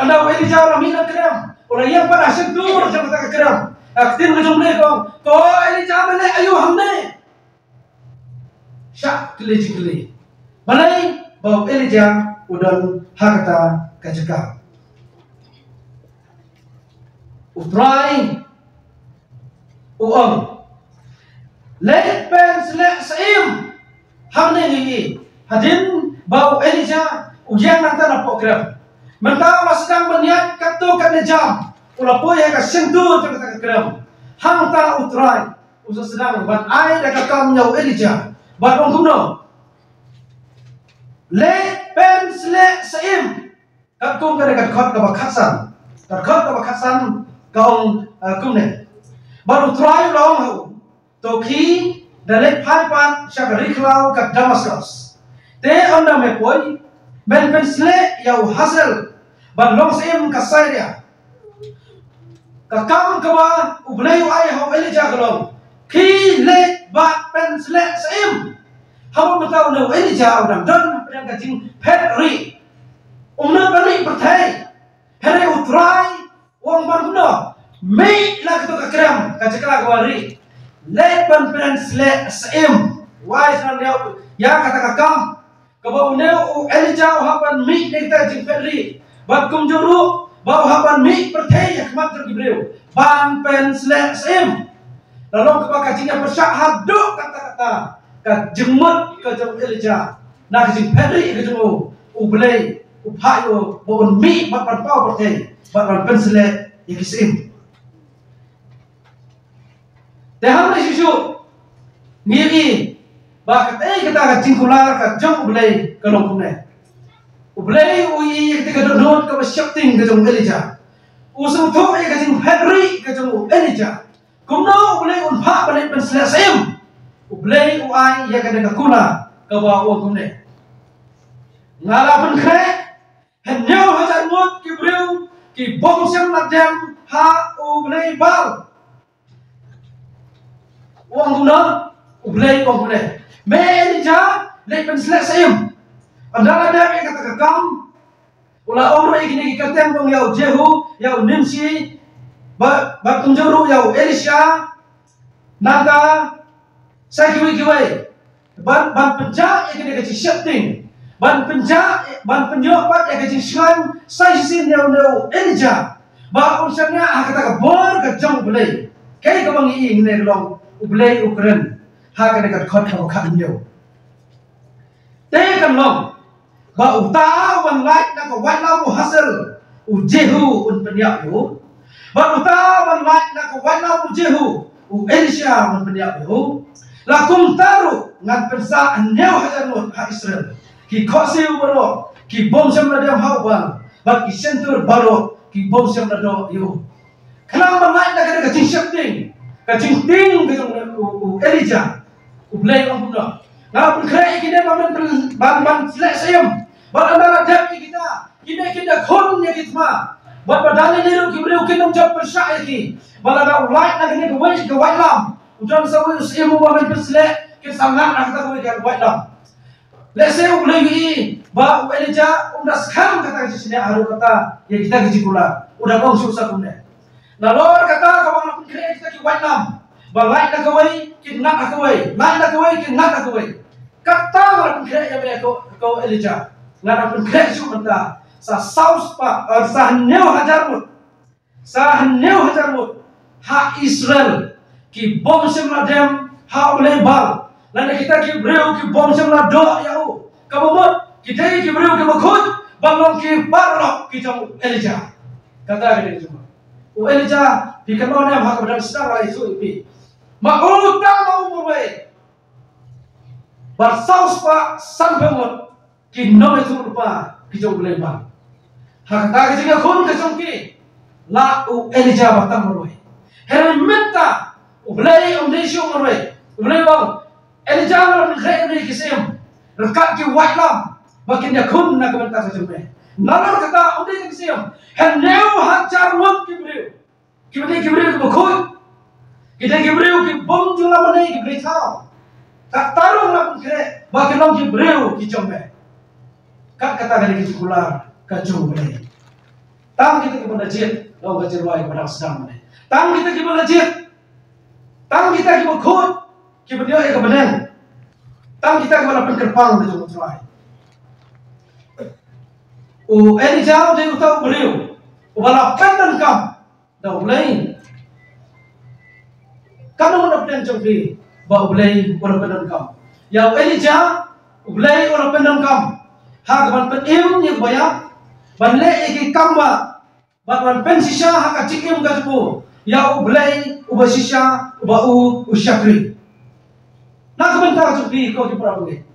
Ynda u Elijah u la mih na krem, u la ïeng pat ha shyntur jong kata ka krem. Ka ktien ka jong U Blei ka ong, ko Elijah, me leh aïu hangne? Shah kylli jingkylli. Balei? Ba u Elijah u don ha kata ka jaka. U Trai u ong, leit pynsleh syiem hangne ïa ngi. Hadien ba u Elijah u ïeng nangta napoh krem, mynta u la sdang ban ïaid katto katne jam, u la poi ha ka shyntur jong kata ka krem. Hangta u Trai u sa sdang ban ai da ka kam ïa u Elijah. Bad ong kumno? Leit pynsleh syiem. Katkum kane ka dkhot kaba khatsan. Ka dkhot kaba khatsan ka ong, eh, kumne. Bad u Trai u la ong ha u, to khie, da leit phai pat sha ka ri khlaw ka Damaskus. Te ynda me poi, men pynsleh ïa u Hazael, bad long syiem ka Syria. Ka kam kaba U Blei u ai ha u Elijah ka long, khie leit bad pynsleh syiem. Haba mynta une u Elijah u dang don hapdeng ka jingphet rieh, um nud ban mih pyrthei. Hynrei u Trai u ong ban kumno? Mih na kato ka krem, ka jaka kaba rieh, leit ban pynsleh syiem. Wai sa ïa kata ka kam. Kaba une u Elijah u hap ban mih na kita jingphet rieh, bad kumjuh ruh ba u hap ban mih pyrthei ha khmat jong ki briew ban pynsleh syiem. La long kaba ka jingïapyrshah haduh katta katta ka jingmut ka jong u Elijah na ka jingphet rieh ka jong u, U Blei u phah ïa u ba un mih bad ban paw pyrthei bad ban pynsleh ïa ki syiem. Te hangne shuh shuh ngi ïohi ba katei kata ka jingkular ka jong U Blei ka long kumne. U Blei u ïohi ïa katei ka dohnud kaba sheptieng ka jong u Elijah. U sngewthuh ïa ka jingphet rieh ka jong u Elijah. Kumno U Blei un phah ban leit pynsleh syiem? U Blei u ai ïa kane ka kular kaba ong kumne. Nga la pynkhreh hynñiew hajar ngut ki briew ki bym shym la dem ha u blei Baal. U ong kumno? U Blei u ong kumne. Me Elijah, leit pynsleh syiem. Ynda la dep ïa kata ka kam, u la ong ruh ïa kine ki kyrteng, ong ïa u Jehu, ïa u Nimshi, bad, bad kumjuh ruh ïa u Elisha, nangta sa kiwei kiwei. Ban, ban pynjah ïa kane ka jingsheptieng. Ban pynjah, ban pynïoh pat ïa ka jingshngaiñ sa shisien ïa une u Elijah. Ba un shaniah ha kata ka bor ka jong U Blei. Kaei kaba ngi ïohi hangne ka long U Blei u kren ha kane ka dkhot kaba khathynñiew. Te kan long ba uta uban lait na ka waitlam u Hazael, u Jehu un pynïap ïa u. Bad uta uban lait na ka waitlam u Jehu, u Elisha un pynïap ïa u. La kumta ruh ngan pynsah hynñiew hajar ngut ha Israel, ki khohsiew baroh ki bym shym la dem ha u Baal, bad ki shyntur baroh ki bym shym la doh ïa u. Khnang ban lait na kane ka jingsheptieng, ka jingtieng ka jong u, u Elijah, U Blei u ong kumno: Nga la pynkhreh ïa kine ban, ban, ban leh syiem, bad lada la dep ïa kita, kine kin da khun ïa ki thma. Bad ba dang ïa ki ruh ki briew kin ym jop pyrshah ïa ki. Bad lada u lait na kane kawei ka waitlam, u don sa uwei u syiem uba men pynsleh, kin sa ngat na kata kawei ka waitlam. Lehse U Blei u ïohi ba u Elijah um da skhem kata ka jingshaniah haduh katta ïa kita ki jingkular, u da ong shuh sa kumne: Nalor kata kaba nga la pynkhreh ïa kita ki waitlam, ba lait na kawei kin ngat ha kawei, lait na kawei kin ngat ha kawei, kata nga la pynkhreh ïa me, ko, ko Elijah. Nga la pynkhreh shuh mynta sa saw spah, eh, sa hynñiew hajar ngut. Sa hynñiew hajar ngut ha Israel ki bym shym la dem ha u Blei Baal, lane kita ki briew ki bym shym la doh ïa u. Kaba mut ki dei ki briew kiba khuid ban long ki paralok ki jong u Elijah. Kata ka dei ka jingmut. U Elijah, phi kynmaw ne em ha kaba dang sdang, nga la ïathuh ïa phi, ma uta ma u marwei, ba saw spah sanphew ngut ki nongïathuhlypa ki jong u Blei Baal. Ha kata ka jingïakhun ka jong ki, la u Elijah ba tang marwei. Hynrei mynta U Blei um dei shuh marwei. U Blei u ong, Elijah, nga la pynkhreh ïa me ki syiem ryngkat ki waitlam ba kin ïakhun na ka bynta ka jong me. Nalor kata um dei ki syiem, hynñiew hajar ngut ki briew. Ki dei ki briew kiba khuid. Ki dei ki briew ki bym ju la mane ki briew thaw. Kata ruh nga la pynkhreh ba kin long ki briew ki jong me. Kat kata ka dei ka jingkular ka jong U Blei. Tang kita kiba la jied, la ong ka jingrwai ba dang sdang mynne. Tang kita kiba la jied. Tang kita kiba khuid, kiba ïoh ïa ka bneng. Tang kita kiba la pynkyrpang da jong U Trai. U Elijah u dei uta u briew uba la pyndonkam da U Blei. Katno ngut na pdeng jong phi ba U Blei u la pyndonkam ïa u Elijah? U Blei u la pyndonkam ha ka ban pynim ïa u ba ïap, ban leh ïa ki kam ba, bad ban pynshisha ha ka jingim ka jong u ïa U Blei uba shisha, uba u, u shakri. Na ka bynta jong phi ko ki para bangeit,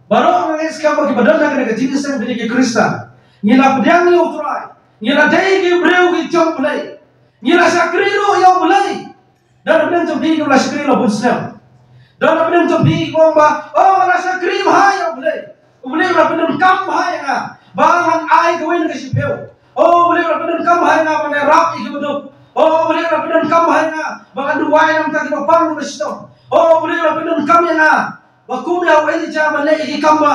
baroh nga ngeit skhem ba kiba don ha kane ka jingïaseng phi dei ki Khristan. Ngi la pdiang ïa U Trai, ngi la dei ki briew ki jong U Blei, ngi la shakri ruh ïa U Blei. Don na pdeng jong phi kiba la shakri la bun snem. Don na pdeng jong phi kiba ong ba, oh, nga la shakri bha ïa U Blei. U Blei u la pyndonkam bha ïa nga ba ngan ai kawei na ka shiphew. Oh, U Blei u la pyndonkam bha ïa nga ba ngan ïarap ïa kiba duk. Oh, U Blei u la pyndonkam bha ïa nga ba ngan duwai na ka bynta kiba pang na ka shitom. Oh, U Blei u la pyndonkam ïa nga ba kum ïa u Elijah ban leh ïa ki kam ba.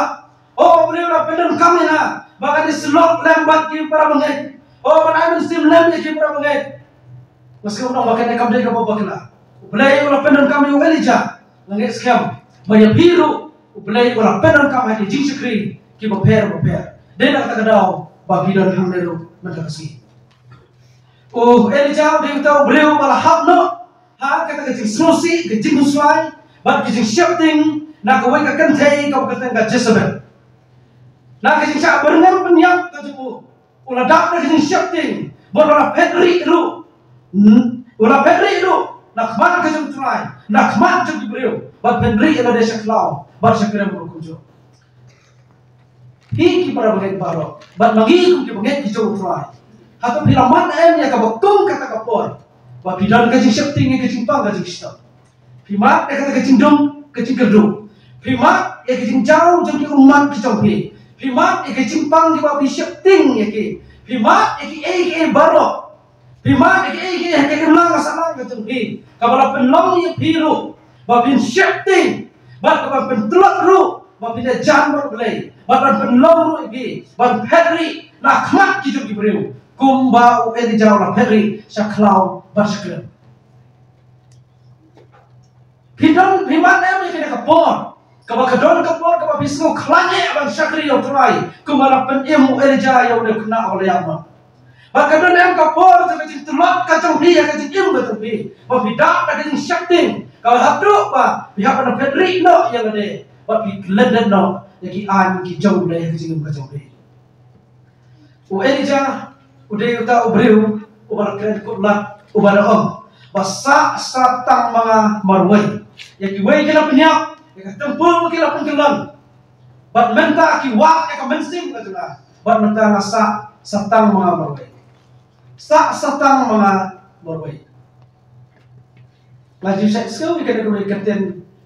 Oh, U Blei u la pyndonkam ïa nga ba ngan ïasyllok lem bad ki para bangeit. Oh, ban ai mynsiem lem ïa ki para bangeit. Nga sngewthuh ba kane kam dei kaba bakla. U Blei u la pyndonkam ïa u Elijah. Nga ngeit skhem ba ïa phi ruh U Blei u la pyndonkam ha ki jingshakri kiba pher bapher. Dei na kata ka daw ba phi don hangne ruh mynta ka sngi. U Elijah u dei uta u briew ba la hap noh ha kata ka jingsngewsih, ka jingkhuslai bad ka jingsheptieng na kawei ka kynthei kaba kyrteng ka Jezebel. Na ka jingshah byrngem bymïap ka jong u, u la dap da ka jingsheptieng bad u la phet rieh ruh. Hmm? U la phet rieh ruh na khmat ka jong U Trai, na khmat jong ki briew, bad phet rieh ïa lade sha khlaw bad sha krem ruh kumjuh. Phi ki para bangeit baroh bad ma ngi kum ki bangeit ki jong U Trai, hato phi la mad em ïa kaba kum kata ka por ba phi don ka jingsheptieng ïa ka jingpang ka jingshitom? Phi mad ïa kata ka jingdum ka jingkyrduh? Phi mad ïa ka jingjaw jong ki ummat ki jong phi? Phi mad ïa ka jingpang kiba phi sheptieng ïa ki? Phi mad ïa kiei kiei baroh? Phi mad ïa kiei kiei ha ka imlang ka sahlang ka jong phi kaba la pynlong ïa phi ruh ba phin sheptieng, bad kaba pyntlot ruh ba phin ïajan bad U Blei, bad ban pynlong ruh ïa phi ban phet rieh na khmat ki jong ki briew, kumba u Elijah u la phet rieh sha khlaw bad sha krem? Phi don, phi mad em ïa kane ka por kaba ka don ka por kaba phi sngew khlaiñ ban shakri ïa U Trai kumba la pynim u Elijah ïa une u khynnah uba la ïap noh? Bad ka don em ka por jong ka jingtlot ka jong phi ïa ka jingim ka jong phi, ba phi dap da ka jingsheptieng, ka haduh ba phi hap ban phet rieh noh ïa lade bad phi klet noh ïa ki aiñ ki jong U Blei ha ka jingim ka jong phi. U Elijah u dei uta u briew uba la kren kut lad, uba la ong ba sah sa tang ma nga marwei. Ïa kiwei ki la pynïap, ïa ka templ ki la pynkyllon. Bad mynta ki wad ïa ka mynsiem ka jong nga. Bad mynta nga sah sa tang ma nga marwei. Sah sa tang ma nga marwei. Nga ju shait sngew ïa kane ka kyntien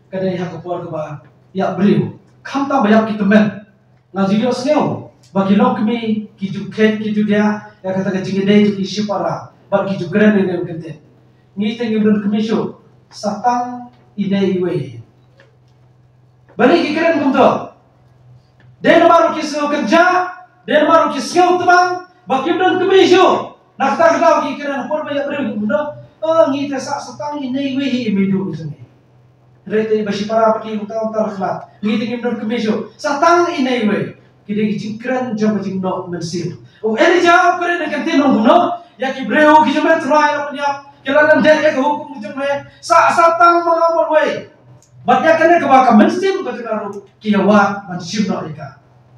ka dei ha ka por kaba ïap briew. Khamtam ba ïap ki tymmen. Nga ju ïohsngew ba ki longkmie ki ju khet ki ju diah ïa kata ka jingïadei jong ki shipara bad ki ju kren ïa kane ka kyntien. Ngi te ngim don kmie shuh, sa tang ine iwei. Balei ki kren kumto? Dei namar ki sngew kynjah, dei namar ki sngew tbang ba kim don kmie shuh. Na kata ka daw ki kren ha por ba ïap briew kumno? Oh, ngi te sah sa tang ine iwei hi i meidu ka jong ngi. Hynrei te ba shipara ba ki kumta kumta la khlad. Ngi te ngim don kmie shuh. Sa tang ine iwei. Ki dei ki jingkren jong ka jingnoh mynsiem. U Elijah u kren ïa ka ktien ong kumno? Ïa ki briew ki jong me Trai la pynïap. Ki la lyndet ïa ka hukum jong me. Sah sa tang ma nga marwei. Bad ïa kane kaba ka mynsiem ka jong nga ruh ki ïa wad ban shim noh ïa ka.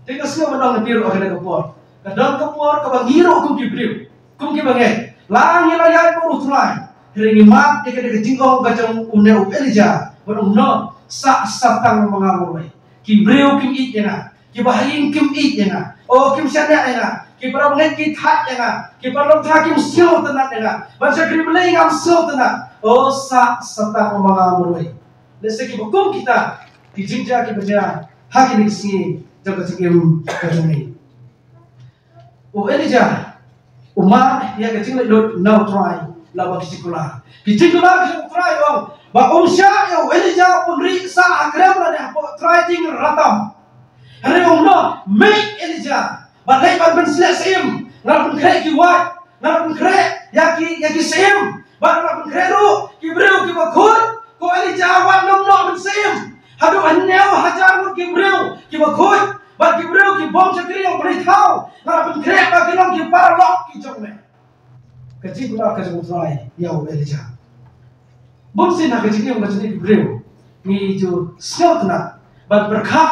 Te nga sngew ban ong ïa phi ruh ha kane ka por. Ka don ka por kaba ngi ruh kum ki briew, kum ki bangeit, la ngi la ïaid bad U Trai, hynrei ngi mad ïa kane ka jingong ka jong une u Elijah, ban ong noh, sah sa tang ma nga marwei. Ki briew kim ïeit ïa nga, kiba ha ïing kim ïeit ïa nga. O, kim shaniah ïa nga. Ki para bangeit ki thait ïa nga. Ki para longtha kim sngewtynnat ïa nga. Ban shakri Blei ngam sngewtynnat. O, sah sa tang ma nga marwei. Lehse kiba kum kita ki jingjia kiba jia ha kine ki sngi jong ka jingim ka jong ngi. U Elijah u mad ïa ka jinglaitluid na U Trai lyngba ki jingkular. Ki jingkular ki jong U Trai ong ba um shah ïa u Elijah un rieh sah ha krem lane hapoh trai jingïatam. Hynrei ong noh, mih Elijah, bad leit ban pynshlur syiem. Nga la pynkhreh ki wait, nga la pynkhreh ïa ki, ïa ki syiem, bad nga la pynkhreh ruh ki briew kiba khuid. Ko Elijah, wat nym noh mynsiem. Haduh hynñiew hajar ngut ki briew kiba khuid bad ki briew ki bym shakri ïa U Blei thaw, nga la pynkhreh ba ki long ki paralok ki jong me. Ka jingkular ka jong U Trai ïa u Elijah. Bun sien ha ka jingim ka jong ngi ki briew ngi ju sngewtynnat ban pyrkhat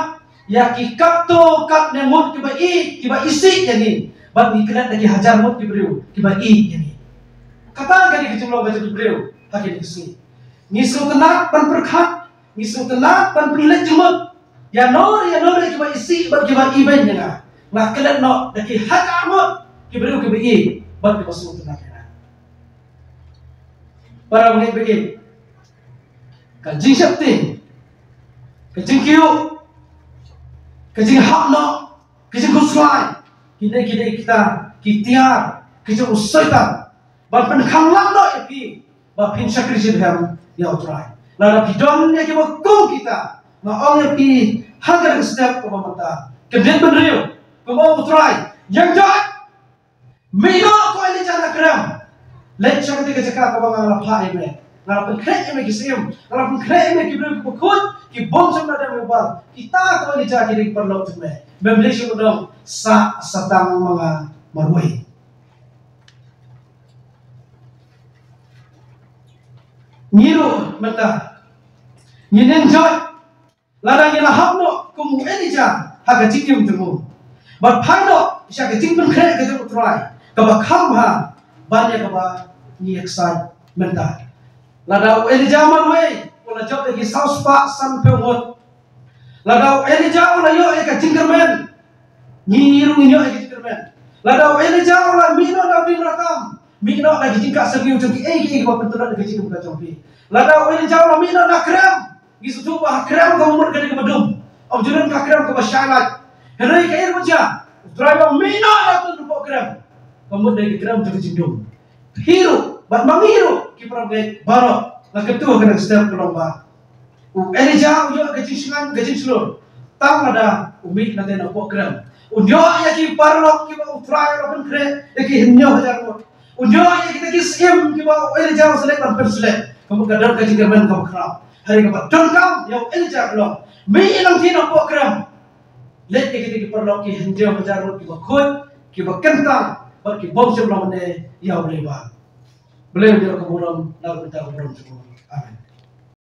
ïa ki katto katne ngut kiba ïeit, kiba isih ïa ngi, bad ngi klet da ki hajar ngut ki briew kiba ïeit ïa ngi. Kata ka dei ka jinglong ka jong ki briew ha kine ki sngi. Ngi sngewtynnat ban pyrkhat, ngi sngewtynnat ban pynleit jingmut. Ïa no, ïa no ruh kiba isih bad kiba ibeiñ ïa nga, nga klet noh da ki hajar ngut ki briew kiba ïeit bad kiba sngewtynnat ïa nga. Para bangeit, bangeit, ka jingsheptieng, ka jingkyrkhu, ka jinghap noh, ka jingkhuslai, kine ki dei kita ki tiar ki jong u Soitan ban pynkhang lang noh ïa phi ba phin shakri shitrhem ïa U Trai. Lada phi don ïa kiba kum kita, nga ong ïa phi ha kane ka step kaba mynta, kyndit bynriew, kumba ong U Trai, ïeng jait. Mih noh ko Elijah na krem. Leit sha kata ka jaka kaba nga la phah ïa me. Nga la pynkhreh ïa me ki syiem, nga la pynkhreh ïa me ki briew kiba khuid, ki bym shym la dem ha u bar. Kita ko Elijah ki dei ki paralok jong me. Mem leit sha u dong, sah sa tang ma nga marwei. Ngi ruh mynta ngin ïeng jait. Lada ngi la hap noh kum u Elijah ha ka jingim jong u, bad phai noh sha ka jingpynkhreh ka jong U Trai kaba kham bha ban ïa kaba ngi excite mynta. Lada u Elijah marwei u la jop ïa ki saw spah sanphew ngut, lada u Elijah u la ïoh ïa ka jingkyrmen, ngi ruh ngin ïoh ïa ka jingkyrmen. Lada u Elijah u la mih noh da u diengrakam, mih noh da ki jingkah syrngiew jong kiei kiei kiba pyntlot ïa ka jingim ka jong phi. Lada u Elijah u la mih noh na krem, ngi sngewthuh ba ha krem ka mut ka dei kaba dum. Ym ju don ka krem kaba shai lait. Hynrei kaei ruh ba jia, U Trai u ong mih noh da tang hapoh krem. Ka mut dei ka krem jong ka jingdum. Phi ruh bad ma ngi ruh ki para bangeit baroh, nga kyntu ha kane ka step ka long ba u Elijah u ïoh ka jingshngaiñ ka jingshlur tang lada u mih na tang hapoh krem. Un ïoh ïa ki paralok kiba U Trai u la pynkhreh, ïa ki hynñiew hajar ngut. Un ïoh ïa kita ki syiem kiba u Elijah u sa leit ban pynsleh. Ka mut ka don ka jingkyrmen kaba khraw. Hynrei kaba donkam ïa u Elijah ka long, mih lynti na hapoh krem. Leit ïa kita ki paralok ki hynñiew hajar ngut kiba khuid, kiba kyntang, bad ki bym shym la wan ïa U Blei ba. Blei u dei ka burom na ka bynta u burom jong u. Amen.